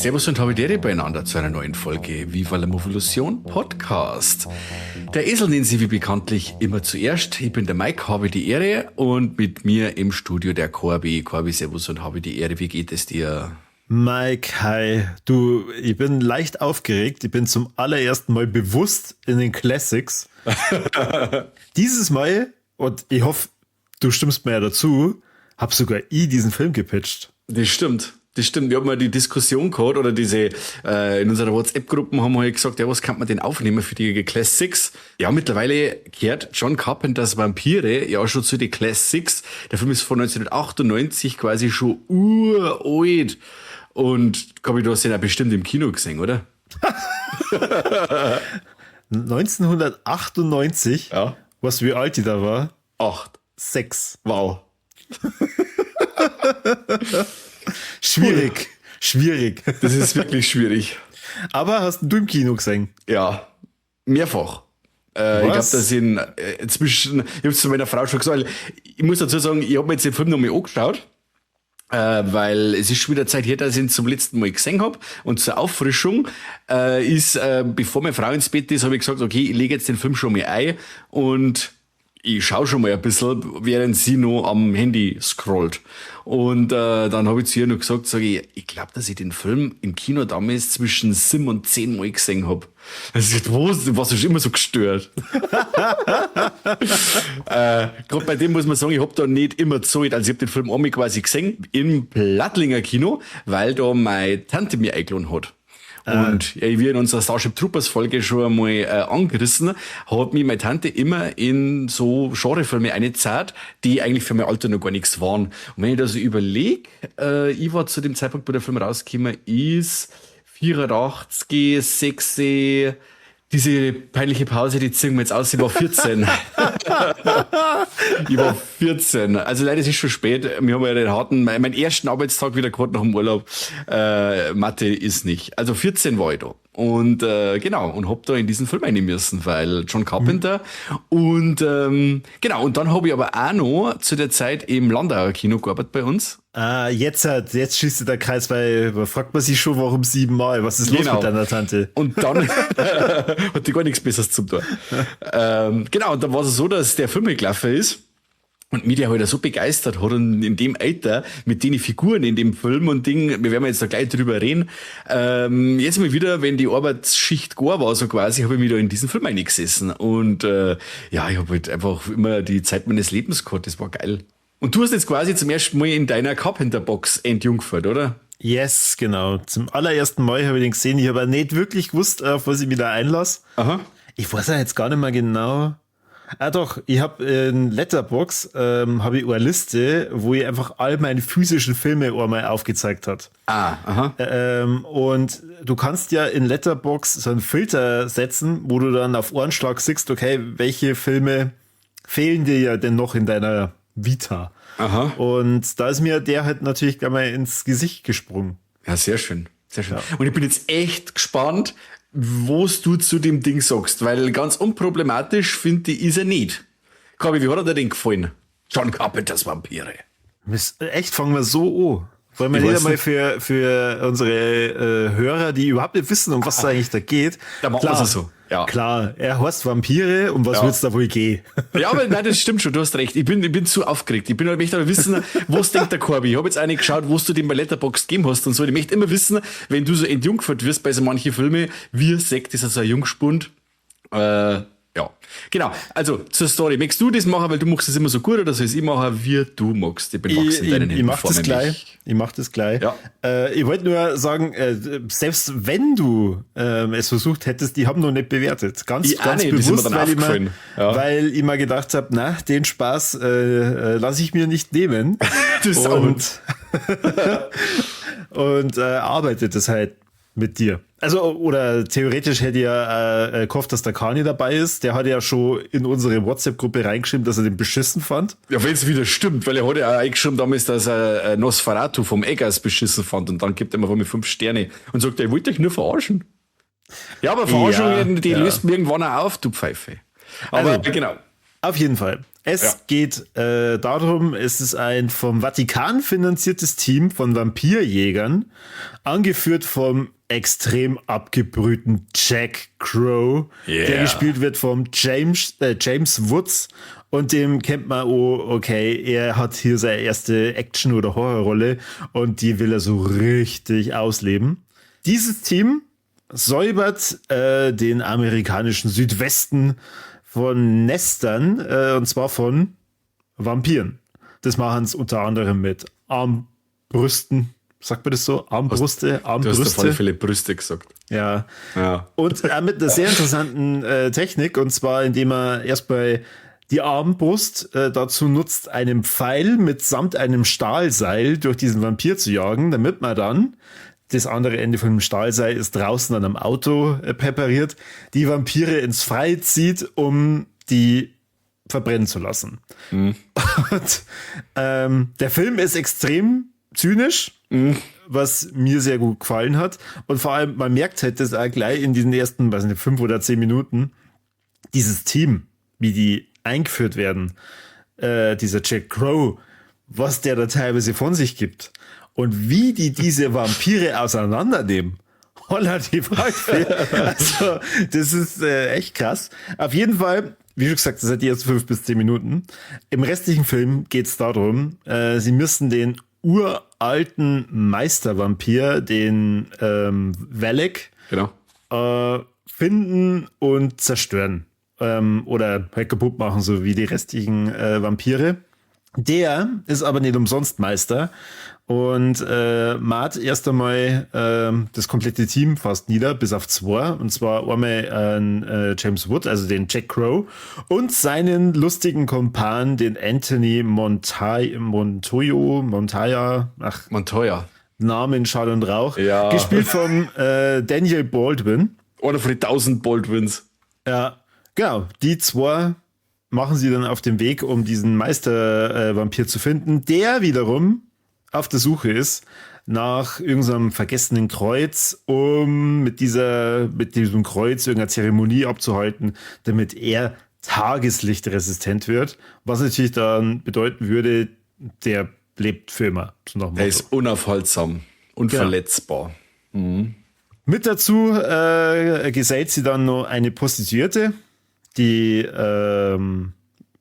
Servus und Habidere beieinander zu einer neuen Folge Viva la Movolution Podcast. Der Esel nennt sie wie bekanntlich immer zuerst. Ich bin der Mike, habe die Ehre und mit mir im Studio der Corby. Corby, Servus und habe die Ehre. Wie geht es dir? Mike, hi. Du, ich bin leicht aufgeregt. Ich bin zum allerersten Mal bewusst in den Classics. Dieses Mal, und ich hoffe, du stimmst mir ja dazu, hab sogar ich diesen Film gepitcht. Das stimmt. Das stimmt. Wir haben mal die Diskussion gehabt oder diese, in unserer WhatsApp-Gruppe haben wir halt gesagt, ja, was kann man denn aufnehmen für die Classics? Ja, mittlerweile gehört John Carpenters Vampire ja schon zu den Classics. Der Film ist von 1998 quasi schon uralt. Und, Gabi, du hast ihn ja bestimmt im Kino gesehen, oder? 1998? Ja. Weißt du, wie alt ich da war? 8. 6. Wow. Schwierig. Schwierig. Das ist wirklich schwierig. Aber hast du im Kino gesehen? Ja, mehrfach. Ich glaub, Was? dass ich ihn inzwischen, ich hab's zu meiner Frau schon gesagt, ich muss dazu sagen, ich hab mir jetzt den Film nochmal angeschaut, weil es ist schon wieder Zeit her, dass ich ihn zum letzten Mal gesehen hab. Und zur Auffrischung ist, bevor meine Frau ins Bett ist, hab ich gesagt, okay, ich lege jetzt den Film schon mal ein und ich schau schon mal ein bisschen, während sie noch am Handy scrollt. Und dann hab ich zu ihr noch gesagt, sag ich, ich glaub, dass ich den Film im Kino damals zwischen 7 und 10 Mal gesehen hab. Also, ich dachte, was, du warst schon immer so gestört. Grad bei dem muss man sagen, ich hab da nicht immer gezahlt. Also ich hab den Film einmal quasi gesehen im Plattlinger Kino, weil da meine Tante mir eingeladen hat. Und ja, wie in unserer Starship Troopers Folge schon einmal angerissen, hat mich meine Tante immer in so Genrefilme eingezahlt, die eigentlich für mein Alter noch gar nichts waren. Und wenn ich da so überleg, ich war zu dem Zeitpunkt, wo der Film rausgekommen ist, 84, 6, diese peinliche Pause, die ziehen wir jetzt aus, ich war 14. Ich war 14. Also leider, es ist schon spät. Wir haben ja den harten, meinen ersten Arbeitstag wieder gehabt nach dem Urlaub. Mathe ist nicht. Also 14 war ich da. Und genau, und hab da in diesen Film rein müssen, weil John Carpenter. Und genau, und dann hab ich aber auch noch zu der Zeit im Landauer Kino gearbeitet bei uns. Ah, jetzt schließt der Kreis, weil da fragt man sich schon, warum 7-mal? Was ist los mit deiner Tante? Und dann hat die gar nichts Besseres zum tun. Genau, und dann war es so, dass der Film gelaufen ist. Und mich der halt so begeistert hat und in dem Alter mit den Figuren in dem Film und Ding, wir werden jetzt da gleich drüber reden, jetzt mal wieder, wenn die Arbeitsschicht gar war, so quasi, hab ich mich da in diesen Film reingesessen. Und ja, ich hab halt einfach immer die Zeit meines Lebens gehabt, das war geil. Und du hast jetzt quasi zum ersten Mal in deiner Carpenter-Box entjungfert, oder? Yes, genau. Zum allerersten Mal habe ich den gesehen. Ich habe auch nicht wirklich gewusst, auf was ich mich da einlasse. Ich weiß ja jetzt gar nicht mehr genau. Ah doch, ich hab in Letterboxd hab ich eine Liste, wo ich einfach all meine physischen Filme einmal aufgezeigt hat. Und du kannst ja in Letterboxd so einen Filter setzen, wo du dann auf Ohrenschlag siehst, okay, welche Filme fehlen dir ja denn noch in deiner Vita. Und da ist mir der halt natürlich gleich mal ins Gesicht gesprungen. Ja, sehr schön. Sehr schön. Und ich bin jetzt echt gespannt, was du zu dem Ding sagst, weil ganz unproblematisch, finde ich, ist er nicht. Gabi, wie hat er dir denn gefallen? John Carpenters Vampire. Mist, echt, fangen wir so an. Wollen wir Ich nicht weiß einmal nicht. für unsere Hörer, die überhaupt nicht wissen, um was es eigentlich da geht. Da machen Klar. wir es so. Ja. Klar, er heißt Vampire, um was wird's da wohl gehen? Ja, aber nein, das stimmt schon, du hast recht. Ich bin zu aufgeregt. Ich möchte aber wissen, was denkt der Corby? Ich hab jetzt eine geschaut, wo du den bei Letterboxd gegeben hast und so. Ich möchte immer wissen, wenn du so entjungfert wirst bei so manchen Filmen, wie sagt das so ein Jungspund? Ja, genau. Also zur Story. Möchtest du das machen, weil du machst das immer so gut, oder soll ich es machen, wie du magst? Ich bin Ich wachsen in deinen Händen mach vor das mir gleich. mich. Ich mach das gleich. Ich wollte nur sagen, selbst wenn du es versucht hättest, die haben noch nicht bewertet. Ganz, Ich auch ganz nicht, das ist mir bewusst, dann aufgefallen. weil ich mir gedacht hab, na, den Spaß lass ich mir nicht nehmen. Das ist auch Und arbeitet das halt mit dir. Also, oder theoretisch hätte ich ja gehofft, dass der Kani dabei ist. Der hat ja schon in unsere WhatsApp-Gruppe reingeschrieben, dass er den beschissen fand. Ja, wenn's wieder stimmt, weil er hat ja auch eingeschrieben damals, dass er Nosferatu vom Eggers beschissen fand und dann gibt er mir von mir 5 Sterne und sagt, er wollte euch nur verarschen. Ja, aber Verarschungen, die löst mir irgendwann auch auf, du Pfeife. Aber genau. Auf jeden Fall. Es geht darum, es ist ein vom Vatikan finanziertes Team von Vampirjägern, angeführt vom extrem abgebrühten Jack Crow, der gespielt wird vom James Woods. Und dem kennt man, oh, okay, er hat hier seine erste Action- oder Horrorrolle und die will er so richtig ausleben. Dieses Team säubert den amerikanischen Südwesten von Nestern, und zwar von Vampiren. Das machen sie unter anderem mit Armbrüsten. Sagt man das so? Armbrüste? Armbrüste? Du hast auf alle Fälle Brüste gesagt. Ja. Ja. Und mit einer sehr interessanten Technik, und zwar indem er erstmal die Armbrust dazu nutzt, einen Pfeil mitsamt einem Stahlseil durch diesen Vampir zu jagen, damit man dann, das andere Ende von dem Stahlseil ist draußen an einem Auto präpariert, die Vampire ins Freie zieht, um die verbrennen zu lassen. Und der Film ist extrem zynisch, was mir sehr gut gefallen hat. Und vor allem, man merkt halt das auch gleich in diesen ersten, weiß nicht, 5 oder 10 Minuten, dieses Team, wie die eingeführt werden, dieser Jack Crow, was der da teilweise von sich gibt und wie die diese Vampire auseinandernehmen. Holla, die Waldfee. Also, das ist echt krass. Auf jeden Fall, wie schon gesagt, das sind die ersten 5 bis 10 Minuten. Im restlichen Film geht's darum, sie müssen den uralten Meistervampir, den Valek, finden und zerstören. Oder halt kaputt machen, so wie die restlichen Vampire. Der ist aber nicht umsonst Meister und macht erst einmal das komplette Team fast nieder, bis auf 2. Und zwar einmal James Wood, also den Jack Crow, und seinen lustigen Kumpan, den Anthony Montoya, Namen Schall und Rauch, gespielt von Daniel Baldwin. Oder von den 1000 Baldwins. Ja, genau. Die zwei machen sie dann auf dem Weg, um diesen Meister-Vampir zu finden, der wiederum auf der Suche ist nach irgendeinem vergessenen Kreuz, um mit diesem Kreuz irgendeine Zeremonie abzuhalten, damit er tageslichtresistent wird, was natürlich dann bedeuten würde, der lebt für immer. So nach dem Er ist unaufhaltsam, unverletzbar. Genau. Mhm. Mit dazu gesellt sie dann noch eine Prostituierte, die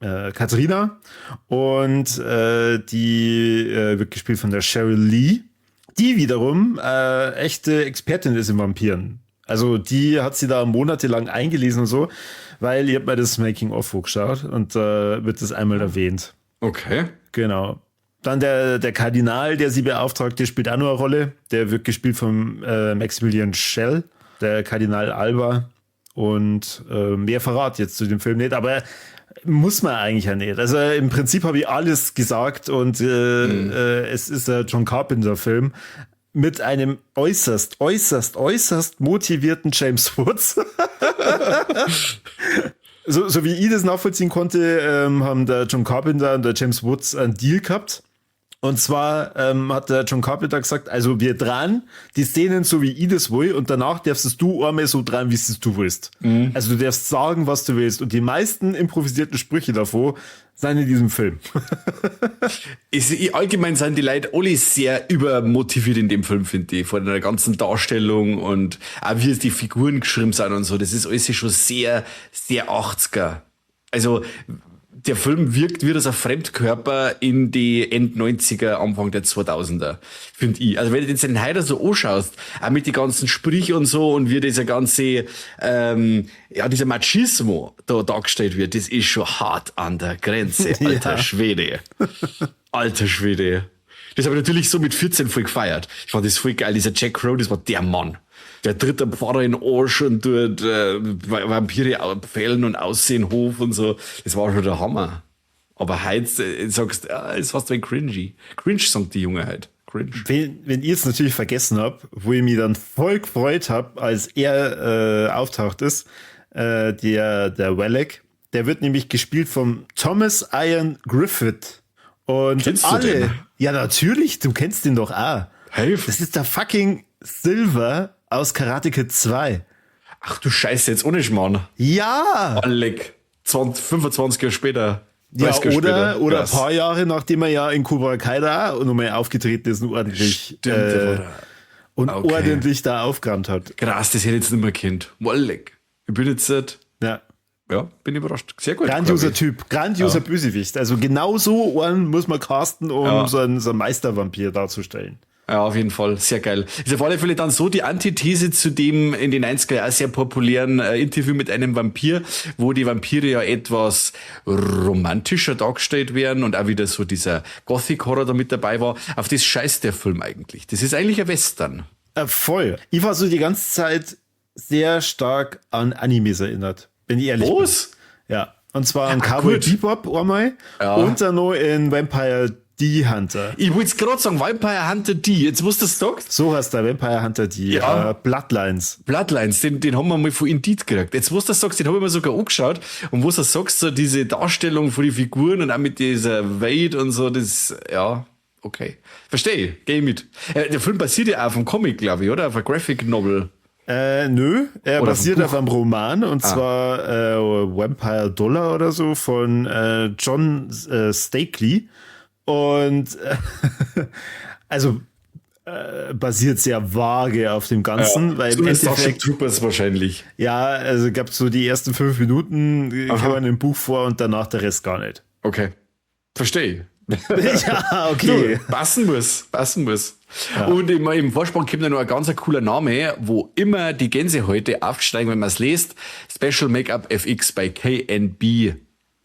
Katharina, und die wird gespielt von der Cheryl Lee, die wiederum echte Expertin ist in Vampiren. Also die hat sie da monatelang eingelesen und so, weil ich hab mir das Making-of hochgeschaut und wird das einmal erwähnt. Okay. Genau. Dann der Kardinal, der sie beauftragt, der spielt auch noch eine Rolle. Der wird gespielt von Maximilian Schell, der Kardinal Alba. Und mehr verrat jetzt zu dem Film nicht, aber muss man eigentlich ja nicht. Also im Prinzip habe ich alles gesagt und es ist ein John Carpenter-Film mit einem äußerst, äußerst, äußerst motivierten James Woods. So wie ich das nachvollziehen konnte, haben der John Carpenter und der James Woods einen Deal gehabt. Und zwar hat der John Carpenter gesagt, also wir dran die Szenen so, wie ich das will, und danach darfst du einmal so dran, wie es du willst. Mhm. Also du darfst sagen, was du willst. Und die meisten improvisierten Sprüche davor sind in diesem Film. Allgemein sind die Leute alle sehr übermotiviert in dem Film, finde ich. Von der ganzen Darstellung und auch wie es die Figuren geschrieben sind und so. Das ist alles schon sehr, sehr 80er. Also der Film wirkt wie das ein Fremdkörper in die End 90er, Anfang der 2000er, finde ich. Also wenn du den heute so anschaust, auch mit den ganzen Sprüchen und so und wie dieser ganze, dieser Machismo da dargestellt wird, das ist schon hart an der Grenze. Alter ja. Schwede. Alter Schwede. Das habe ich natürlich so mit 14 voll gefeiert. Ich fand das voll geil. Dieser Jack Crow, das war der Mann. Der tritt am Pfarrer in den Arsch und tut Vampire pfählen und aussehen Hof und so. Das war schon der Hammer. Aber heute sagst du, ja, ist fast ein cringy. Cringe sagt die Junge halt. Cringe. Wenn ihr es natürlich vergessen habt, wo ich mich dann voll gefreut hab, als er auftaucht ist, der Valek, der wird nämlich gespielt vom Thomas Ian Griffith. Und kennst alle, du den? Ja, natürlich, du kennst den doch auch. Hey. Das ist der fucking Silver aus Karate Kid 2. Ach du Scheiße, jetzt ohne Schmarrn. Ja! Alec. 20, 25 Jahre später. Ja, oder ein paar Jahre, nachdem er ja in Cobra Kai da auch nochmal aufgetreten ist und ordentlich, Stimmt, und ordentlich da aufgeräumt hat. Krass, das hätte ich jetzt nicht mehr kennt. Wolleck. Ich bin jetzt ja. Ja, bin überrascht. Sehr gut. Grandioser Typ, grandioser Bösewicht. Also genau so einen muss man casten, um so einen Meistervampir darzustellen. Ja, auf jeden Fall. Sehr geil. Ist auf alle Fälle dann so die Antithese zu dem in den 90er Jahren sehr populären Interview mit einem Vampir, wo die Vampire ja etwas romantischer dargestellt werden und auch wieder so dieser Gothic-Horror da mit dabei war. Auf das scheißt der Film eigentlich. Das ist eigentlich ein Western. Voll. Ich war so die ganze Zeit sehr stark an Animes erinnert, wenn ich ehrlich Was? bin. Ja. Und zwar an Cowboy Bebop einmal und dann noch in Vampire D Hunter. Ich wollte es gerade sagen, Vampire Hunter D. Jetzt musst du das sagst. So heißt der Vampire Hunter D. Ja. Bloodlines. Bloodlines, den haben wir mal von Indeed gekriegt. Jetzt, wo du das sagst, den habe ich mir sogar angeschaut. Und wo du das sagst, so diese Darstellung von den Figuren und auch mit dieser Wade und so, das, ja, okay. Verstehe, geh mit. Der Film basiert ja auch auf einem Comic, glaube ich, oder? Auf einer Graphic Novel. Nö, er Oder basiert vom auf einem Roman und zwar Vampire Dollar oder so von John Stakely. Und also basiert sehr vage auf dem Ganzen, Ja, weil so im wie Starship Endeffekt Troopers wahrscheinlich. Ja, also gab so die ersten 5 Minuten, kam man im Buch vor und danach der Rest gar nicht. Okay. Verstehe. Ja, okay. Du, passen muss, passen muss. Ja. Und im Vorspann kommt dann noch ein ganz cooler Name, wo immer die Gänsehäute aufsteigen, wenn man es liest. Special Makeup FX bei KNB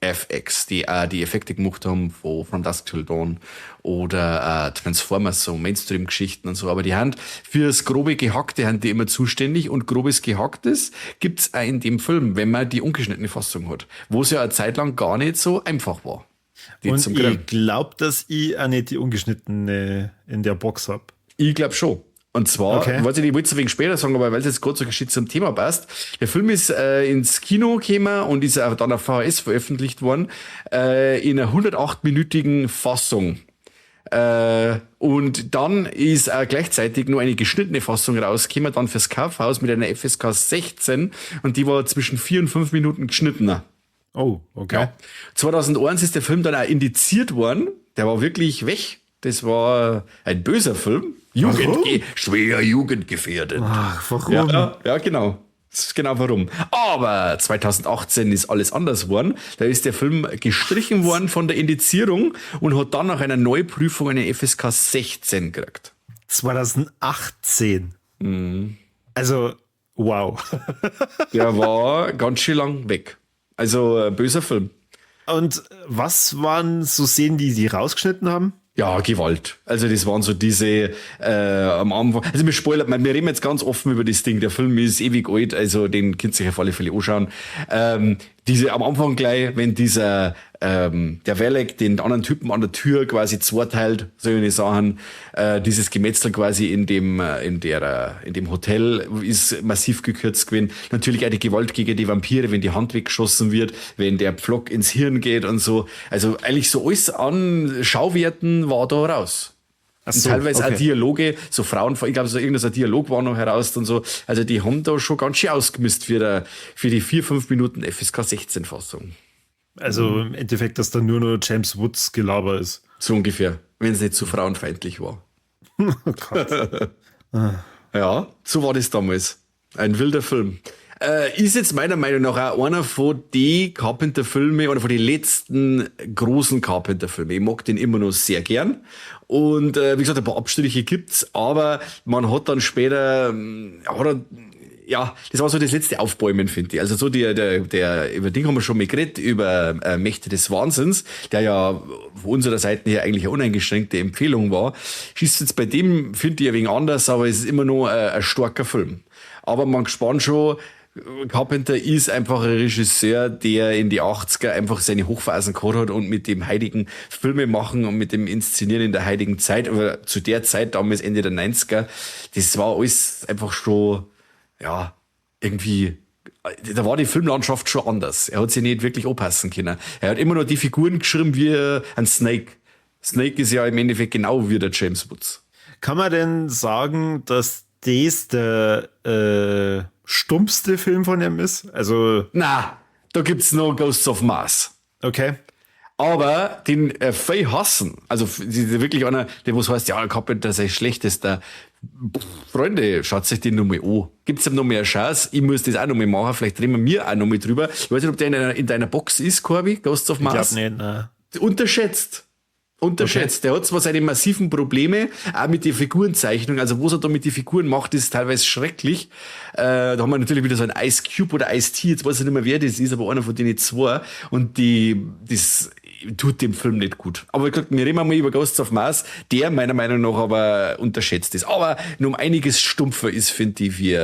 FX, die auch die Effekte gemacht haben von From Dusk Till Dawn oder Transformers, so Mainstream-Geschichten und so. Aber die haben fürs grobe Gehackte haben die immer zuständig und grobes Gehacktes gibt's auch in dem Film, wenn man die ungeschnittene Fassung hat, wo es ja eine Zeit lang gar nicht so einfach war. Die Und zum ich Kriegen. glaub, dass ich auch nicht die ungeschnittene in der Box hab. Ich glaub schon. Und zwar, weiß ich nicht, ich wollte es ein wenig später sagen, aber weil es jetzt gerade so geschickt zum Thema passt. Der Film ist ins Kino gekommen und ist auch dann auf VHS veröffentlicht worden, in einer 108-minütigen Fassung. Und dann ist auch gleichzeitig nur eine geschnittene Fassung rausgekommen, dann fürs Kaufhaus mit einer FSK 16 und die war zwischen 4 und 5 Minuten geschnittener. Oh, okay. Ja. 2001 ist der Film dann auch indiziert worden. Der war wirklich weg. Das war ein böser Film. Schwer jugendgefährdet. Ach, warum? Ja, ja, genau. Das ist genau warum. Aber 2018 ist alles anders geworden. Da ist der Film gestrichen worden von der Indizierung und hat dann nach einer Neuprüfung eine FSK 16 gekriegt. 2018? Also, wow. Der war ganz schön lang weg. Also, ein böser Film. Und was waren so Szenen, die sie rausgeschnitten haben? Ja, Gewalt. Also das waren so diese am Anfang. Also wir spoilern, wir reden jetzt ganz offen über das Ding. Der Film ist ewig alt, also den könnt ihr sich auf alle Fälle anschauen. Diese am Anfang gleich, wenn dieser der Valek den anderen Typen an der Tür quasi zweiteilt, solche Sachen, dieses Gemetzel quasi in dem Hotel ist massiv gekürzt gewesen. Natürlich auch die Gewalt gegen die Vampire, wenn die Hand weggeschossen wird, wenn der Pflock ins Hirn geht und so. Also eigentlich so alles an Schauwerten war da raus. Ach Und so, teilweise auch okay. Dialoge, so Frauen, ich glaub, so irgendein so Dialog war noch heraus und so. Also die haben da schon ganz schön ausgemisst für die 4, 5 Minuten FSK 16 Fassung. Also im Endeffekt, dass da nur noch James Woods Gelaber ist. So ungefähr, wenn es nicht zu frauenfeindlich war. Oh Gott. Ja, so war das damals. Ein wilder Film. Ist jetzt meiner Meinung nach auch einer von den Carpenter-Filmen oder von den letzten großen Carpenter-Filmen. Ich mag den immer noch sehr gern. Und wie gesagt, ein paar Abstriche gibt's, aber man hat dann später, hat er, ja, das war so das letzte Aufbäumen, finde ich. Also so der, der, der, über den haben wir schon mal geredet, über Mächte des Wahnsinns, der ja von unserer Seite her eigentlich eine uneingeschränkte Empfehlung war. Schießt jetzt bei dem, finde ich, ein wenig anders, aber es ist immer noch ein starker Film. Aber man gespannt schon, Carpenter ist einfach ein Regisseur, der in die 80er einfach seine Hochphasen gehabt hat und mit dem heiligen Filme machen und mit dem Inszenieren in der heiligen Zeit, aber zu der Zeit, damals Ende der 90er, das war alles einfach schon, ja, irgendwie, da war die Filmlandschaft schon anders. Er hat sich nicht wirklich anpassen können. Er hat immer noch die Figuren geschrieben wie ein Snake. Snake ist ja im Endeffekt genau wie der James Woods. Kann man denn sagen, dass das der stumpfste Film von ihm ist? Also Na, Da gibt's noch Ghosts of Mars. Okay. Aber den viel hassen. Also wirklich einer, der was heißt, ja, Carpenter sei schlechtester. Freunde, schaut sich den nochmal an. Gibt's ihm noch mehr Chance? Ich muss das auch nochmal machen. Vielleicht reden wir auch nochmal drüber. Ich weiß nicht, ob der in deiner Box ist, Corby, Ghosts of Mars. Ich glaub nicht, nein. Unterschätzt. Unterschätzt. Okay. Der hat zwar seine massiven Probleme, auch mit der Figurenzeichnung, also was er da mit den Figuren macht, ist teilweise schrecklich. Da haben wir natürlich wieder so ein Ice Cube oder Ice T, jetzt weiß ich nicht mehr, wer das ist, aber einer von denen zwei. Und das tut dem Film nicht gut. Aber wie gesagt, wir reden mal über Ghosts of Mars, der meiner Meinung nach aber unterschätzt ist. Aber nur um einiges stumpfer ist, finde ich, wie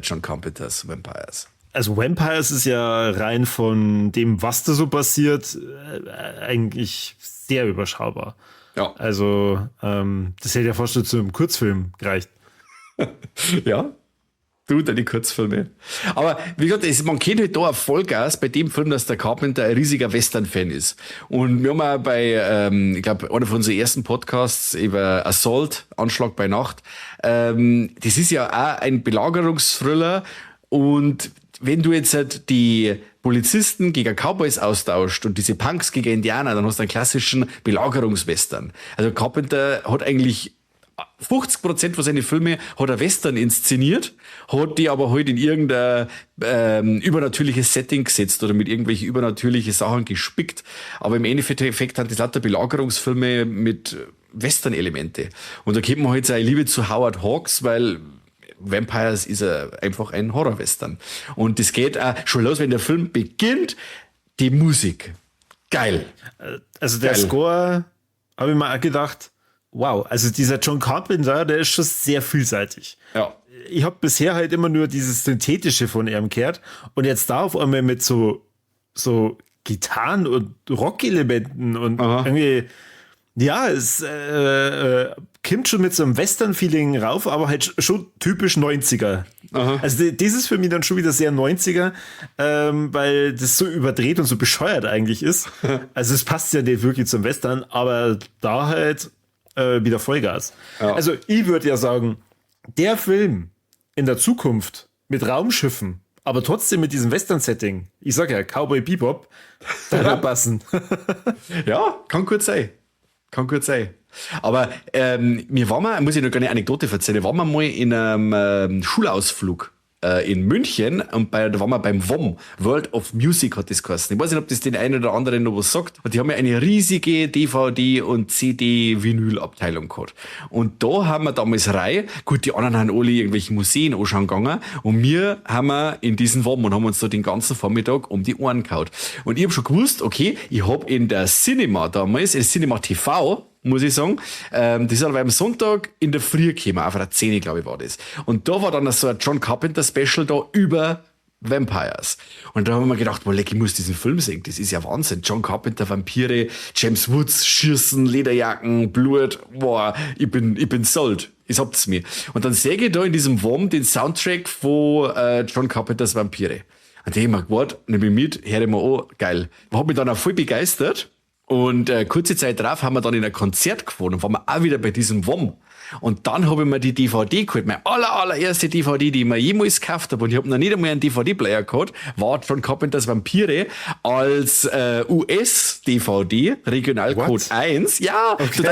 John Carpenters Vampires. Also Vampires ist ja rein von dem, was da so passiert, eigentlich sehr überschaubar. Ja. Also das hätte ja fast schon zu einem Kurzfilm gereicht. Ja, du, deine Kurzfilme. Aber wie gesagt, man kennt halt da auch Vollgas bei dem Film, dass der Carpenter ein riesiger Western-Fan ist. Und wir haben auch bei, ich glaube, einer von unseren ersten Podcasts über Assault, Anschlag bei Nacht, das ist ja auch ein Belagerungsthriller. Und wenn du jetzt halt die Polizisten gegen Cowboys austauscht und diese Punks gegen Indianer, dann hast du einen klassischen Belagerungswestern. Also Carpenter hat eigentlich 50% von seinen Filmen hat er Western inszeniert, hat die aber halt in irgendein übernatürliches Setting gesetzt oder mit irgendwelchen übernatürlichen Sachen gespickt. Aber im Endeffekt sind das lauter Belagerungsfilme mit Western-Elemente. Und da kennt man halt seine Liebe zu Howard Hawks, weil Vampires ist einfach ein Horror-Western. Und das geht auch schon los, wenn der Film beginnt, die Musik. Geil. Also der Geil. Score, habe ich mir auch gedacht, wow, also dieser John Carpenter, der ist schon sehr vielseitig. Ja. Ich habe bisher halt immer nur dieses Synthetische von ihm gehört und jetzt da auf einmal mit so Gitarren und Rock-Elementen und irgendwie, ja, es kommt schon mit so einem Western-Feeling rauf, aber halt schon typisch 90er. Aha. Also das ist für mich dann schon wieder sehr 90er, weil das so überdreht und so bescheuert eigentlich ist. Also es passt ja nicht wirklich zum Western, aber da halt wieder Vollgas. Ja. Also ich würde ja sagen, der Film in der Zukunft mit Raumschiffen, aber trotzdem mit diesem Western-Setting, ich sag ja, Cowboy Bebop, da wird passen. Ja, kann gut sein. Kann gut sein. Aber mir war mal, muss ich noch eine Anekdote erzählen, waren wir mal in einem Schulausflug in München und da waren wir beim WOM, World of Music hat das geheißen. Ich weiß nicht, ob das den einen oder anderen noch was sagt. Und die haben ja eine riesige DVD- und CD-Vinyl-Abteilung gehabt. Und da haben wir damals Reihe, gut, die anderen haben alle irgendwelche Museen anschauen gegangen und wir haben wir in diesen WOM und haben uns da den ganzen Vormittag um die Ohren gehauen. Und ich hab schon gewusst, okay, ich hab in der Cinema damals, in Cinema TV, muss ich sagen. Das ist aber am Sonntag in der Früh gekommen, auf der 10, glaube ich, war das. Und da war dann so ein John Carpenter Special da über Vampires. Und da haben wir gedacht, boah, leck, ich muss diesen Film sehen. Das ist ja Wahnsinn. John Carpenter, Vampire, James Woods, Schießen, Lederjacken, Blut. Boah, ich bin sold. Ich hab's mir. Und dann sehe ich da in diesem WOM den Soundtrack von John Carpenters Vampire. Und da hab ich mir gewartet, nehme ich mit, höre ich mir an, geil. Hab mich dann auch voll begeistert. Und kurze Zeit drauf haben wir dann in ein Konzert gefahren und waren wir auch wieder bei diesem WOM. Und dann habe ich mir die DVD geholt, meine allererste DVD, die ich mir jemals gekauft habe. Und ich habe noch nicht einmal einen DVD-Player gehabt, war John Carpenters Vampire als US-DVD, Regionalcode What? 1. Ja, okay.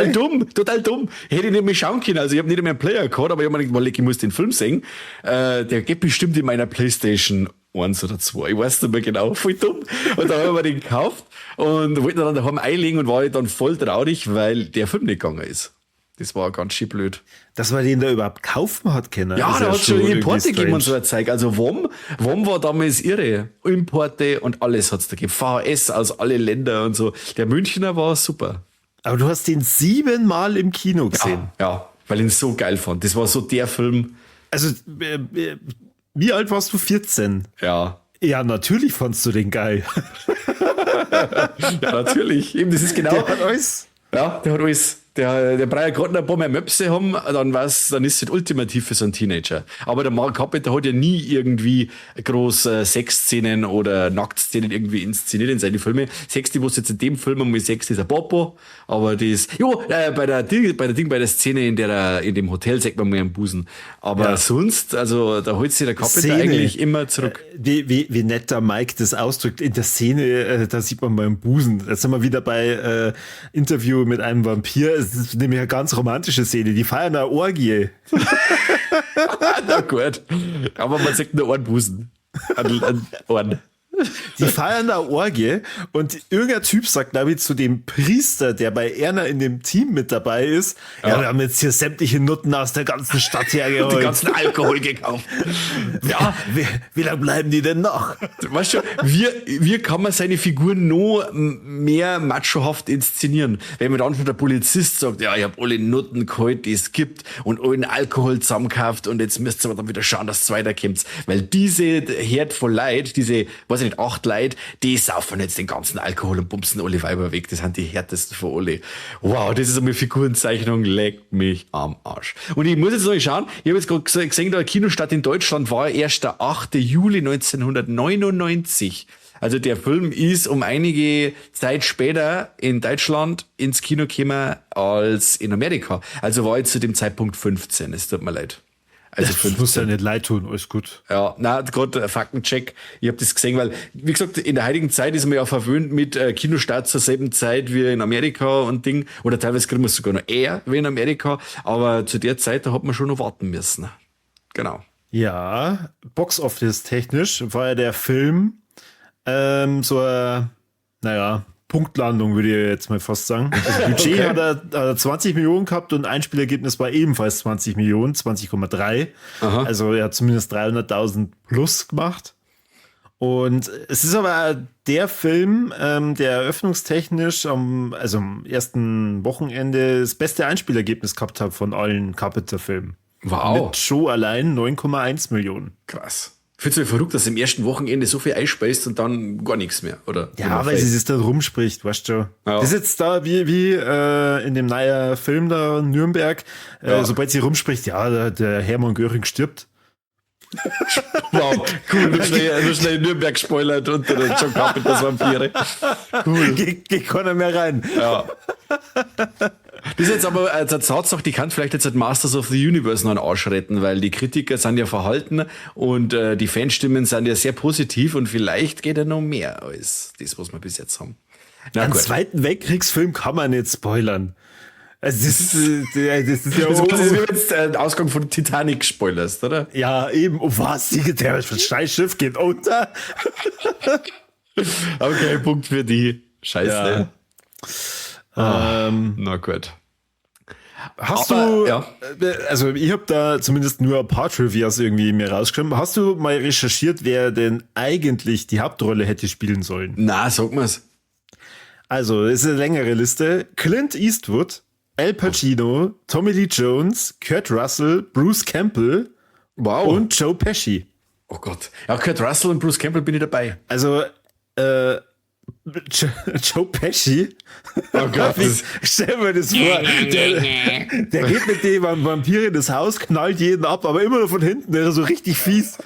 Total dumm. Hätte ich nicht mehr schauen können. Also ich habe nicht mehr einen Player gehabt, aber ich habe mir gedacht, ich muss den Film sehen. Der geht bestimmt in meiner Playstation 1 oder 2, ich weiß nicht mehr genau, voll dumm. Und dann haben wir den gekauft und wollten dann daheim einlegen und war dann voll traurig, weil der Film nicht gegangen ist. Das war ganz schön blöd. Dass man den da überhaupt kaufen hat können. Ja, da hat es schon Importe gegeben und so ein Zeug. Also WOM war damals irre. Importe und alles hat's da gegeben. VHS aus alle Länder und so. Der Münchner war super. Aber du hast den 7-mal im Kino gesehen. Ja, weil ich ihn so geil fand. Das war so der Film. Also, wie alt warst du? 14? Ja. Ja, natürlich fandst du den geil. Ja, natürlich. Eben, das ist genau. Der hat alles. Ja, der hat alles. Der braucht ja gerade noch ein paar mehr Möpse haben, dann ist es ultimativ für so einen Teenager. Aber der Mark Carpenter hat ja nie irgendwie groß Sexszenen oder Nacktszenen irgendwie inszeniert in seine Filme. Sex, die was jetzt in dem Film einmal Sex ist ein Popo, aber das, jo, bei der Szene in der, in dem Hotel sagt man mal einen Busen. Aber ja, sonst, also da holt sich der Carpenter Szene eigentlich immer zurück. Wie nett der Mike das ausdrückt. In der Szene, da sieht man mal einen Busen. Jetzt sind wir wieder bei Interview mit einem Vampir. Es ist nämlich eine ganz romantische Szene. Die feiern eine Orgie. Na gut. Aber man sieht nur einen Busen. An Ohren. Die feiern eine Orgie und irgendein Typ sagt, glaube ich, zu dem Priester, der bei Erna in dem Team mit dabei ist, ja, wir haben jetzt hier sämtliche Nutten aus der ganzen Stadt hergeholt. Und den ganzen Alkohol gekauft. Ja. Wie lange bleiben die denn noch? Weißt du, wie kann man seine Figuren noch mehr machohaft inszenieren? Wenn man dann schon der Polizist sagt, ja, ich habe alle Nutten geholt, die es gibt und allen Alkohol zusammengekauft und jetzt müsst ihr dann wieder schauen, dass es weiterkommt. Weil diese Herd voll Leid, diese, weiß ich nicht, 8 Leute, die saufen jetzt den ganzen Alkohol und bumsen alle Weiber weg. Das sind die härtesten von alle. Wow, das ist eine Figurenzeichnung, leck mich am Arsch. Und ich muss jetzt noch schauen, ich habe jetzt gerade gesehen, der Kinostart in Deutschland war erst der 8. Juli 1999. Also der Film ist um einige Zeit später in Deutschland ins Kino gekommen als in Amerika. Also war ich zu dem Zeitpunkt 15, es tut mir leid. Also das muss ja nicht leid tun, alles gut. Ja, na, gerade Faktencheck. Ich habe das gesehen, weil, wie gesagt, in der heutigen Zeit ist man ja verwöhnt mit Kinostart zur selben Zeit wie in Amerika und Ding. Oder teilweise kriegen wir es sogar noch eher wie in Amerika. Aber zu der Zeit, da hat man schon noch warten müssen. Genau. Ja, Box Office technisch war ja der Film so naja, Punktlandung, würde ich jetzt mal fast sagen. Also Budget okay. hat er 20 Millionen gehabt und Einspielergebnis war ebenfalls 20 Millionen, 20,3. Also er hat zumindest 300.000 plus gemacht. Und es ist aber der Film, der eröffnungstechnisch am ersten Wochenende das beste Einspielergebnis gehabt hat von allen Carpenter-Filmen. Wow. Mit Show allein 9,1 Millionen. Krass. Ich finde es verrückt, dass im ersten Wochenende so viel einspeist und dann gar nichts mehr, oder? Ja, weil sie sich da rumspricht, weißt du. Ja. Das ist jetzt da wie in dem neuen Film da Nürnberg, ja. Sobald sie rumspricht, ja, der Hermann Göring stirbt. Wow, cool, nur schnell Nürnberg spoilert unter den John Carpenter's Vampire. Cool. Geht keiner mehr rein. Ja. Das ist jetzt aber eine Tatsache, die kann vielleicht jetzt Masters of the Universe noch einen Arsch retten, weil die Kritiker sind ja verhalten und die Fanstimmen sind ja sehr positiv und vielleicht geht ja noch mehr als das, was wir bis jetzt haben. Na, einen Zweiten Weltkriegsfilm kann man nicht spoilern. Also das ist ja das ist wie wenn du den Ausgang von Titanic spoilerst, oder? Ja, eben. Oh, was? Der Scheiß Schiff geht unter. Okay, Punkt für die. Scheiße. Ja. Na gut. Hast aber, du, ja. Also ich habe da zumindest nur ein paar Trivias irgendwie mir rausgeschrieben. Hast du mal recherchiert, wer denn eigentlich die Hauptrolle hätte spielen sollen? Na, sag mal's. Also, es ist eine längere Liste. Clint Eastwood, Al Pacino, Tommy Lee Jones, Kurt Russell, Bruce Campbell, wow, und Joe Pesci. Oh Gott. Ja, Kurt Russell und Bruce Campbell bin ich dabei. Also, Joe Pesci. Oh Gott. Stell mir das vor. Der geht mit dem Vampir in das Haus, knallt jeden ab, aber immer nur von hinten. Der ist so richtig fies.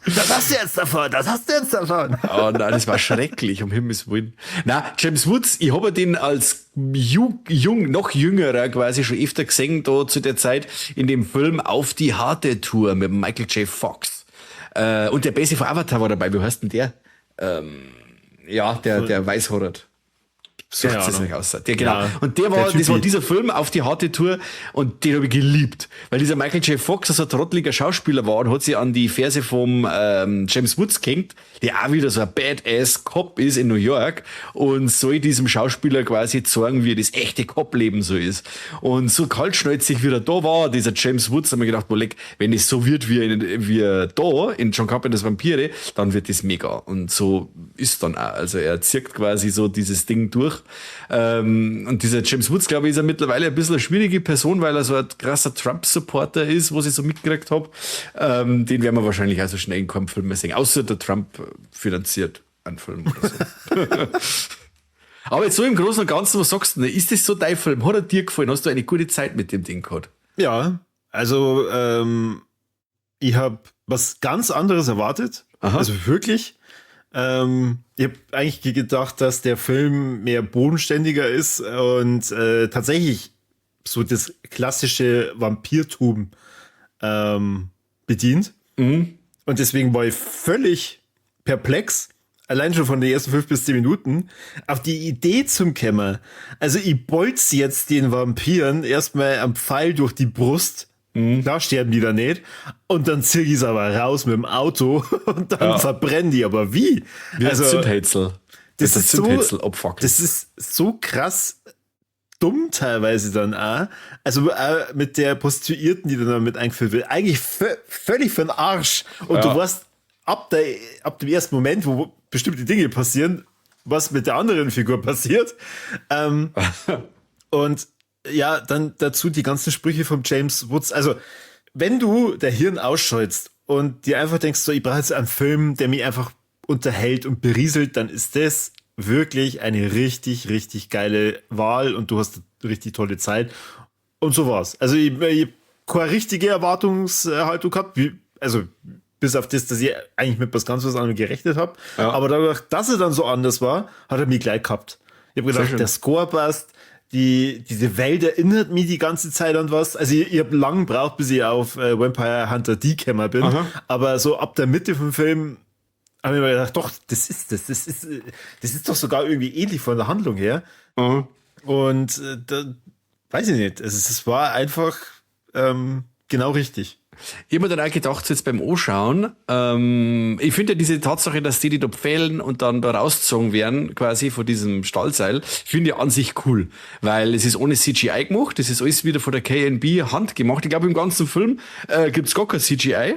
Das hast du jetzt davon, das hast du jetzt davon. Oh nein, das war schrecklich, um Himmels Willen. Na, James Woods, ich habe den als jung, noch jüngerer quasi schon öfter gesehen, da zu der Zeit in dem Film Auf die harte Tour mit Michael J. Fox. Und der Beste von Avatar war dabei, wie heißt denn der? Ja, der Weißhorrert. Sucht es nicht aus. Der, genau. Ja, und der war, das war dieser Film Auf die harte Tour und den habe ich geliebt. Weil dieser Michael J. Fox so ein trotteliger Schauspieler war und hat sich an die Ferse vom James Woods gehängt, der auch wieder so ein Badass Cop ist in New York und soll diesem Schauspieler quasi zeigen, wie das echte Cop-Leben so ist. Und so kaltschnäuzig wie er da war, dieser James Woods, haben wir gedacht, boah, leck, wenn es so wird wie da in John Carpenter's Vampire, dann wird das mega. Und so ist dann auch. Also er zirkt quasi so dieses Ding durch. Und dieser James Woods, glaube ich, ist ja mittlerweile ein bisschen eine schwierige Person, weil er so ein krasser Trump-Supporter ist, was ich so mitgekriegt habe. Den werden wir wahrscheinlich auch so schnell in keinem Film mehr sehen. Außer der Trump finanziert einen Film oder so. Aber jetzt so im Großen und Ganzen, was sagst du denn? Ist das so dein Film? Hat er dir gefallen? Hast du eine gute Zeit mit dem Ding gehabt? Ja, also ich habe was ganz anderes erwartet. Aha. Also wirklich. Ich habe eigentlich gedacht, dass der Film mehr bodenständiger ist und tatsächlich so das klassische Vampirtum bedient. Mhm. Und deswegen war ich völlig perplex, allein schon von den ersten 5 bis 10 Minuten, auf die Idee zum Kämmer. Also ich bolz jetzt den Vampiren erstmal am Pfeil durch die Brust. Mhm. Klar sterben die da nicht. Und dann zieh ich's aber raus mit dem Auto und dann verbrennen die. Aber wie? Wie also, Zündhölzel. Das ist so, das ist so krass dumm teilweise dann auch. Also auch mit der Prostituierten, die dann mit eingeführt wird. Eigentlich völlig für den Arsch. Und du weißt ab dem ersten Moment, wo bestimmte Dinge passieren, was mit der anderen Figur passiert. Und ja, dann dazu die ganzen Sprüche von James Woods. Also, wenn du der Hirn ausschaltest und dir einfach denkst, so, ich brauche jetzt einen Film, der mich einfach unterhält und berieselt, dann ist das wirklich eine richtig, richtig geile Wahl und du hast eine richtig tolle Zeit. Und so war's. Also, ich habe keine richtige Erwartungshaltung gehabt. Also, bis auf das, dass ich eigentlich mit was ganz was anderem gerechnet habe. Ja. Aber dadurch, dass er dann so anders war, hat er mich gleich gehabt. Ich habe gedacht, der Score passt, diese Welt erinnert mich die ganze Zeit an was. Also ich habe lang gebraucht, bis ich auf Vampire Hunter D gekommen bin. Aha. Aber so ab der Mitte vom Film habe ich mir gedacht, doch, das ist doch sogar irgendwie ähnlich von der Handlung her. Aha. Und da, weiß ich nicht, es war einfach genau richtig. Ich habe mir dann auch gedacht, so jetzt beim Anschauen, ich finde ja diese Tatsache, dass die da pfählen und dann da rausgezogen werden, quasi von diesem Stahlseil, finde ich an sich cool, weil es ist ohne CGI gemacht, das ist alles wieder von der KNB Hand gemacht. Ich glaube, im ganzen Film gibt's gar kein CGI,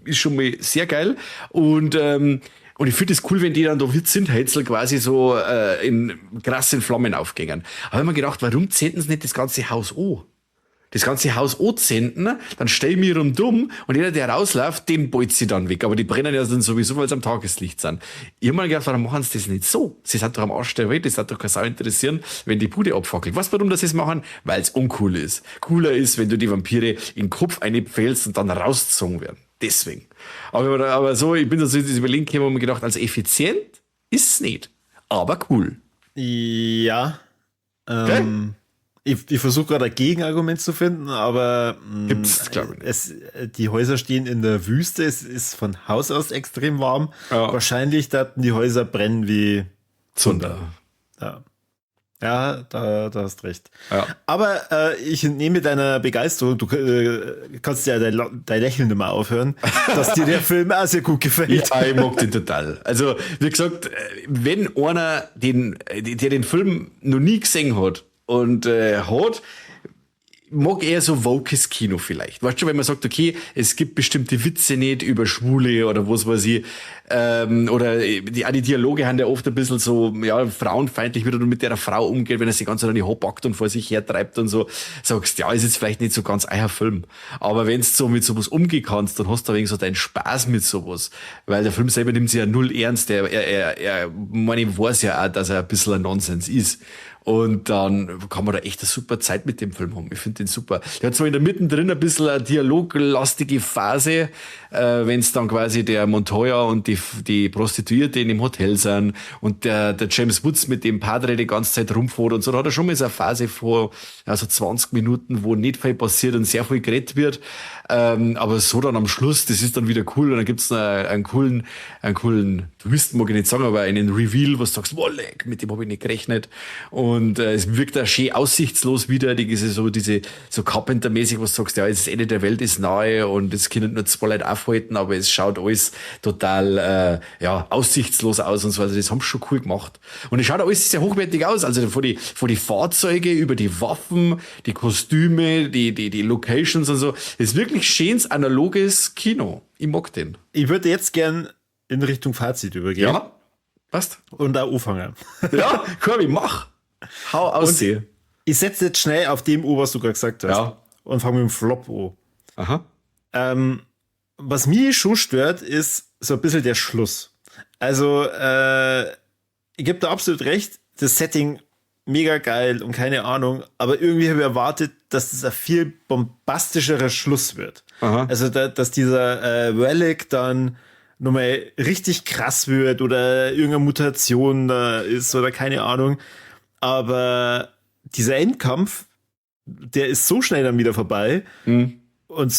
ist schon mal sehr geil und ich finde es cool, wenn die dann da wie Zündhölzel quasi so in krassen Flammen aufgehen. Aber ich hab mir gedacht, warum zünden sie nicht das ganze Haus an? Das ganze Haus anzünden, dann stell ich mich rundum und jeder, der rausläuft, den beut sie dann weg. Aber die brennen ja dann sowieso, weil sie am Tageslicht sind. Ich hab mir gedacht, warum machen sie das nicht so? Sie sind doch am Arsch der Welt, das hat doch keine Sau interessieren, wenn die Bude abfackelt. Weißt du, warum das machen? Weil es uncool ist. Cooler ist, wenn du die Vampire in den Kopf einpfählst und dann rausgezogen werden. Deswegen. Aber so, ich bin da so ins Überlegen gekommen und mir gedacht, also effizient ist es nicht, aber cool. Ja. Okay? Ich versuche gerade ein Gegenargument zu finden, aber gibt's, glaube ich, nicht. Die Häuser stehen in der Wüste, es ist von Haus aus extrem warm. Ja. Wahrscheinlich daten die Häuser brennen wie Zunder. Ja, ja, da hast recht. Ja. Aber ich entnehme deiner Begeisterung, du kannst ja dein Lächeln nicht mehr aufhören, dass dir der Film auch sehr gut gefällt. Ja, ich mag den total. Also, wie gesagt, wenn einer, der den Film noch nie gesehen hat, und mag eher so wokes Kino vielleicht. Weißt du, wenn man sagt, okay, es gibt bestimmte Witze nicht über Schwule oder was weiß ich, oder die Dialoge haben ja oft ein bisschen so, ja, frauenfeindlich, wie du mit der Frau umgeht, wenn er sich ganz an die Haare packt und vor sich hertreibt und so, sagst, ja, ist jetzt vielleicht nicht so ganz euer Film. Aber wenn du so mit sowas umgehen kannst, dann hast du ein wenig so deinen Spaß mit sowas. Weil der Film selber nimmt sich ja null ernst. Er meine, ich weiß ja auch, dass er ein bisschen ein Nonsens ist. Und dann kann man da echt eine super Zeit mit dem Film haben. Ich finde den super. Der hat zwar in der Mitte drin ein bisschen eine dialoglastige Phase, wenn es dann quasi der Montoya und die Prostituierte in dem Hotel sind und der James Woods mit dem Padre die ganze Zeit rumfährt und so. Da hat er schon mal so eine Phase vor, also 20 Minuten, wo nicht viel passiert und sehr viel geredet wird. Aber so dann am Schluss, das ist dann wieder cool und dann gibt's einen coolen Twist, mag ich nicht sagen, aber einen Reveal, wo du sagst, wow, leck, mit dem habe ich nicht gerechnet. Und es wirkt auch schön aussichtslos wieder, diese so Carpenter-mäßig, wo du sagst, ja, das Ende der Welt ist nahe und es können nur zwei Leute aufhalten, aber es schaut alles total aussichtslos aus und so. Also das haben sie schon cool gemacht. Und es schaut alles sehr hochwertig aus. Also von die Fahrzeuge über die Waffen, die Kostüme, die Locations und so. Das ist wirklich schönes, analoges Kino. Ich mag den. Ich würde jetzt gern in Richtung Fazit übergehen. Ja, passt. Und auch anfangen. Ja, komm, ich mach. Hau aus. Ich setze jetzt schnell auf dem O, was du gerade gesagt hast. Ja. Und fange mit dem Flop an. Aha. Was mich schon stört, ist so ein bisschen der Schluss. Also, ich gebe da absolut recht, das Setting mega geil und keine Ahnung, aber irgendwie habe ich erwartet, dass das ein viel bombastischerer Schluss wird. Aha. Also, dass dieser Valek dann nochmal richtig krass wird oder irgendeine Mutation da ist oder keine Ahnung. Aber dieser Endkampf, der ist so schnell dann wieder vorbei und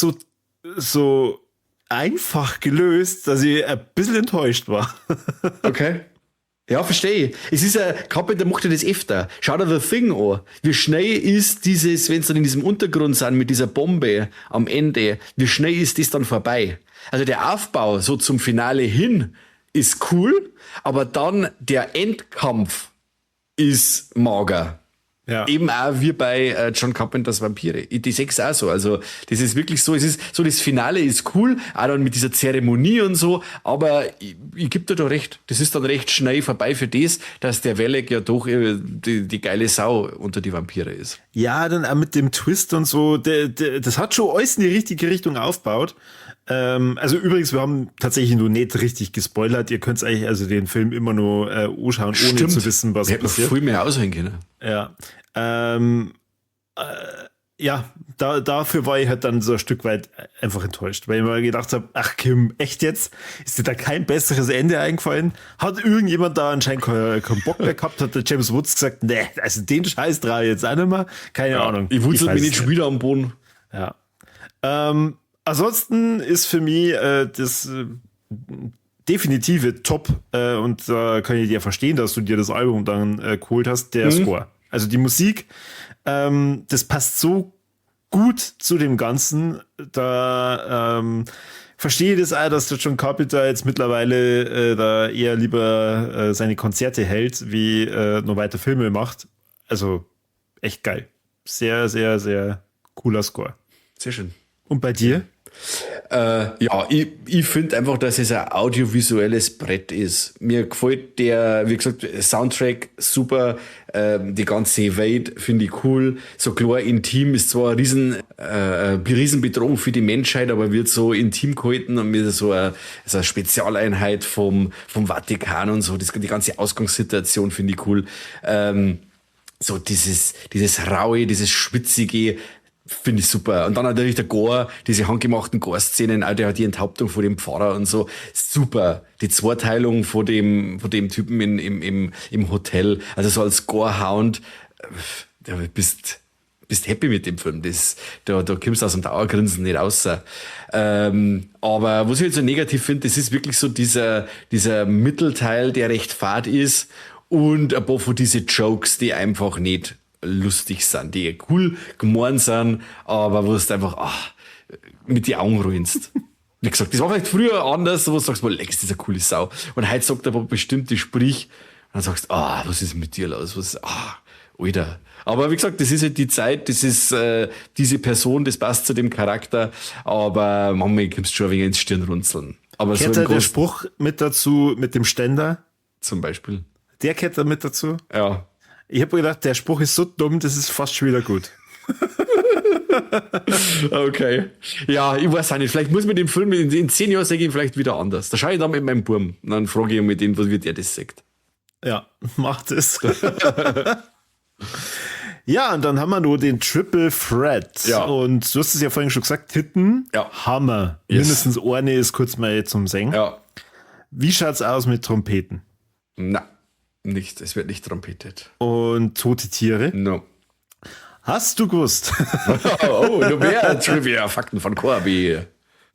so einfach gelöst, dass ich ein bisschen enttäuscht war. Okay. Ja, verstehe ich. Es ist ja, Carpenter macht ja das öfter. Schau dir The Thing an. Wie schnell ist dieses, wenn sie dann in diesem Untergrund sind mit dieser Bombe am Ende, wie schnell ist das dann vorbei? Also der Aufbau so zum Finale hin ist cool, aber dann der Endkampf ist mager. Ja. Eben auch wie bei John Carpenters Vampire. Die sechs auch so. Also, das ist wirklich so. Es ist so, das Finale ist cool, auch dann mit dieser Zeremonie und so, aber ich geb dir da recht. Das ist dann recht schnell vorbei für das, dass der Valek ja doch die geile Sau unter die Vampire ist. Ja, dann auch mit dem Twist und so, das hat schon alles in die richtige Richtung aufgebaut. Also übrigens, wir haben tatsächlich nur nicht richtig gespoilert. Ihr könnt eigentlich also den Film immer nur anschauen, ohne zu wissen, was wir passiert. Viel mehr aushängen können. Ja. Ja, dafür war ich halt dann so ein Stück weit einfach enttäuscht, weil ich mir gedacht habe, ach Kim, echt jetzt? Ist dir da kein besseres Ende eingefallen? Hat irgendjemand da anscheinend keinen Bock mehr gehabt? Hat der James Woods gesagt, nee, also den Scheiß drehe ich jetzt auch nicht mehr? Keine Ahnung. Ich wurzel mich nicht schon wieder am Boden. Ja. Ansonsten ist für mich das definitive Top, und da kann ich dir verstehen, dass du dir das Album dann geholt hast, der Score. Also die Musik, das passt so gut zu dem Ganzen. Da verstehe ich das auch, dass der John Carpenter jetzt mittlerweile da eher lieber seine Konzerte hält, wie noch weiter Filme macht. Also echt geil. Sehr, sehr, sehr cooler Score. Sehr schön. Und bei dir? Ja, ich finde einfach, dass es ein audiovisuelles Brett ist. Mir gefällt der, wie gesagt, Soundtrack super, die ganze Welt finde ich cool. So klar, intim ist zwar eine Riesenbedrohung für die Menschheit, aber wird so intim gehalten und mit so eine Spezialeinheit vom Vatikan und so. Die ganze Ausgangssituation finde ich cool. So dieses Raue, dieses Schwitzige, finde ich super. Und dann natürlich der Gore, diese handgemachten Gore-Szenen, auch die Enthauptung vor dem Pfarrer und so. Super. Die Zweiteilung vor dem Typen im Hotel. Also so als Gore-Hound, da bist happy mit dem Film. Da kommst du aus dem Dauergrinsen nicht raus. Aber was ich jetzt so negativ finde, das ist wirklich so dieser Mittelteil, der recht fad ist und ein paar von diese Jokes, die einfach nicht lustig sind, die cool gemeint sind, aber wo du einfach mit die Augen ruinst. Wie gesagt, das war vielleicht früher anders, wo du sagst, boah, Lex, das ist eine coole Sau. Und heute sagt er aber bestimmte Sprich, und dann sagst du, was ist mit dir los? Alter. Aber wie gesagt, das ist halt die Zeit, das ist diese Person, das passt zu dem Charakter, aber manchmal kommst du schon ein wenig ins Stirnrunzeln. Aber so der Spruch mit dazu, mit dem Ständer? Zum Beispiel. Der kehrt da mit dazu? Ja. Ich habe mir gedacht, der Spruch ist so dumm, das ist fast schon wieder gut. Okay. Ja, ich weiß auch nicht. Vielleicht muss man den Film in 10 Jahren sage ich ihn vielleicht wieder anders. Da schaue ich dann mit meinem Burm. Und dann frage ich mit dem, wie der das sagt. Ja, macht es. Ja, und dann haben wir nur den Triple Threat. Ja. Und du hast es ja vorhin schon gesagt, Titten, ja. Hammer. Yes. Mindestens eine ist kurz mal zum Singen. Ja. Wie schaut's aus mit Trompeten? Na. Nicht, es wird nicht trompetet. Und tote Tiere? No. Hast du gewusst? Oh, noch mehr Trivia, Fakten von Corby.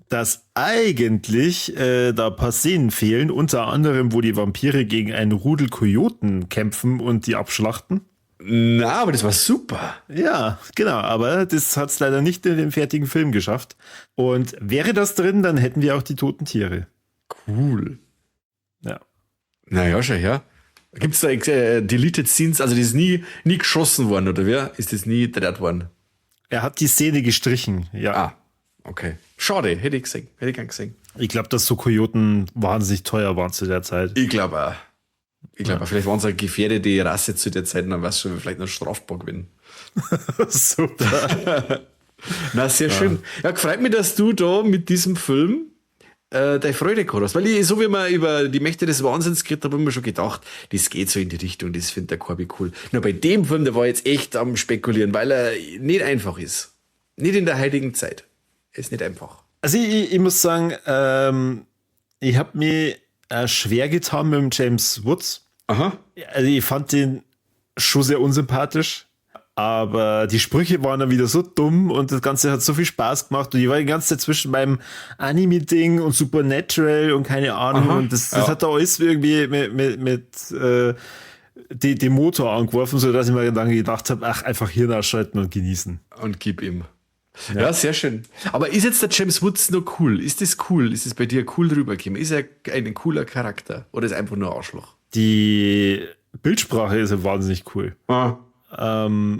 Dass eigentlich da ein paar Szenen fehlen, unter anderem, wo die Vampire gegen einen Rudel Kojoten kämpfen und die abschlachten. Na, aber das war super. Ja, genau, aber das hat es leider nicht in dem fertigen Film geschafft. Und wäre das drin, dann hätten wir auch die toten Tiere. Cool. Ja. Naja, schon, ja. Gibt es da Deleted Scenes? Also, das ist nie geschossen worden, oder wer? Ist das nie gedreht worden? Er hat die Szene gestrichen, ja. Ah, okay. Schade, hätte ich gesehen. Hätte ich gern gesehen. Ich glaube, dass so Kojoten wahnsinnig teuer waren zu der Zeit. Ich glaube auch. Ich glaube auch. Vielleicht waren es eine gefährdete Rasse zu der Zeit, dann weißt du, vielleicht noch strafbar gewesen. Super. Na, sehr schön. Ja, freut mich, dass du da mit diesem Film deine Freude gehabt hast. Weil ich, so wie wir über die Mächte des Wahnsinns geredet haben, habe ich mir schon gedacht, das geht so in die Richtung, das findet der Corby cool. Nur bei dem Film, der war jetzt echt am Spekulieren, weil er nicht einfach ist. Nicht in der heutigen Zeit. Ist nicht einfach. Also ich muss sagen, ich habe mir schwer getan mit dem James Woods. Aha. Also ich fand den schon sehr unsympathisch, aber die Sprüche waren dann wieder so dumm und das Ganze hat so viel Spaß gemacht und ich war die ganze Zeit zwischen meinem Anime-Ding und Supernatural und keine Ahnung. Aha, und das hat da alles irgendwie mit dem Motor angeworfen, sodass ich mir dann gedacht habe, ach, einfach Hirn ausschalten und genießen. Und gib ihm. Ja. Ja, sehr schön. Aber ist jetzt der James Woods noch cool? Ist das cool? Ist es bei dir cool rübergekommen? Ist er ein cooler Charakter oder ist er einfach nur ein Arschloch? Die Bildsprache ist ja wahnsinnig cool. Ah.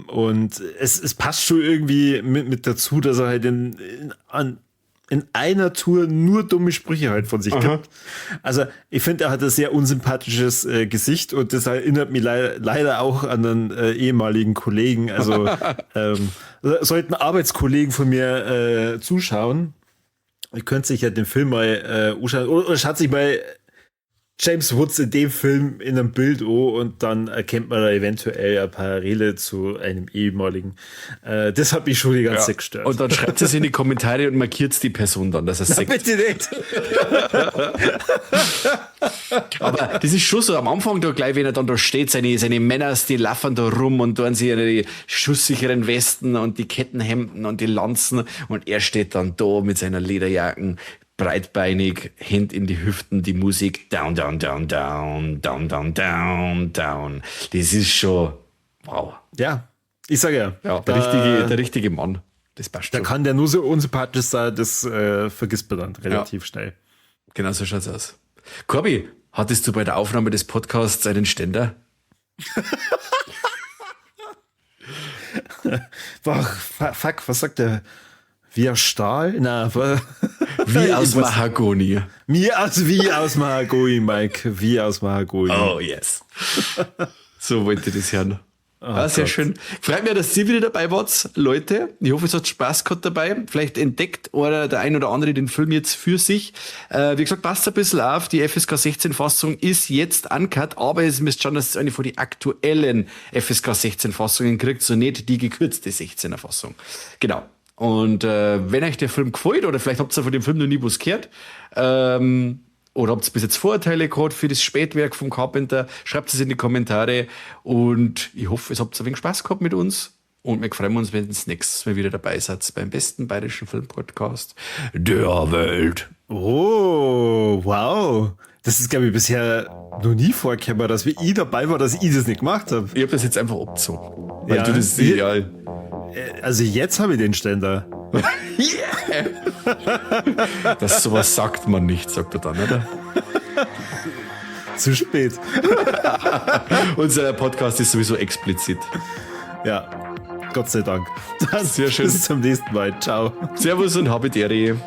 Und es passt schon irgendwie mit dazu, dass er halt in einer Tour nur dumme Sprüche halt von sich gibt. Also ich finde, er hat ein sehr unsympathisches Gesicht und das erinnert mich leider auch an einen ehemaligen Kollegen. Also sollten Arbeitskollegen von mir zuschauen, ihr könnt sich ja den Film mal anschauen oder schaut sich mal James Woods in dem Film in einem Bild an und dann erkennt man da eventuell eine Parallele zu einem ehemaligen. Das hat mich schon die ganze Zeit gestört. Und dann schreibt es in die Kommentare und markiert die Person dann, dass er es sagt. Bitte nicht. Aber das ist schon so, am Anfang da gleich, wenn er dann da steht, seine Männer, die laufen da rum und tun sich die schusssicheren Westen und die Kettenhemden und die Lanzen und er steht dann da mit seiner Lederjacken, breitbeinig, Hände in die Hüften, die Musik down, down, down, down, down, down, down, down. Das ist schon wow. Ja, ich sage ja. Ja, der richtige Mann. Das passt schon. Da kann der nur so unsympathisch sein, das vergisst man dann relativ schnell. Genau so schaut's aus. Corby, hattest du bei der Aufnahme des Podcasts einen Ständer? Fuck, was sagt der? Wie aus Stahl? Na, wie aus Mahagoni. Wie aus Mahagoni, Mike. Wie aus Mahagoni. Oh, yes. So wollte ich das hören. Oh, sehr Gott. Schön. Freut mich, dass ihr wieder dabei wart, Leute. Ich hoffe, es hat Spaß gehabt dabei. Vielleicht entdeckt oder der ein oder andere den Film jetzt für sich. Wie gesagt, passt ein bisschen auf. Die FSK 16 Fassung ist jetzt uncut, aber es müsst schauen, dass ihr eine von den aktuellen FSK 16 Fassungen kriegt, so nicht die gekürzte 16er Fassung. Genau. Und wenn euch der Film gefällt, oder vielleicht habt ihr von dem Film noch nie was gehört, oder habt ihr bis jetzt Vorurteile gehabt für das Spätwerk vom Carpenter, schreibt es in die Kommentare. Und ich hoffe, es habt ein wenig Spaß gehabt mit uns. Und wir freuen uns, wenn ihr das nächste Mal wieder dabei seid beim besten bayerischen Filmpodcast der Welt. Oh, wow. Das ist, glaube ich, bisher noch nie vorgekommen, dass ich dabei war, dass ich das nicht gemacht habe. Ich habe das jetzt einfach abgezogen. Weil ja, du das ja. Also jetzt habe ich den Ständer. Yeah. Das sowas sagt man nicht, sagt er dann, oder? Zu spät. Unser Podcast ist sowieso explizit. Ja, Gott sei Dank. Dann sehr schön. Bis zum nächsten Mal. Ciao. Servus und habe Ehre.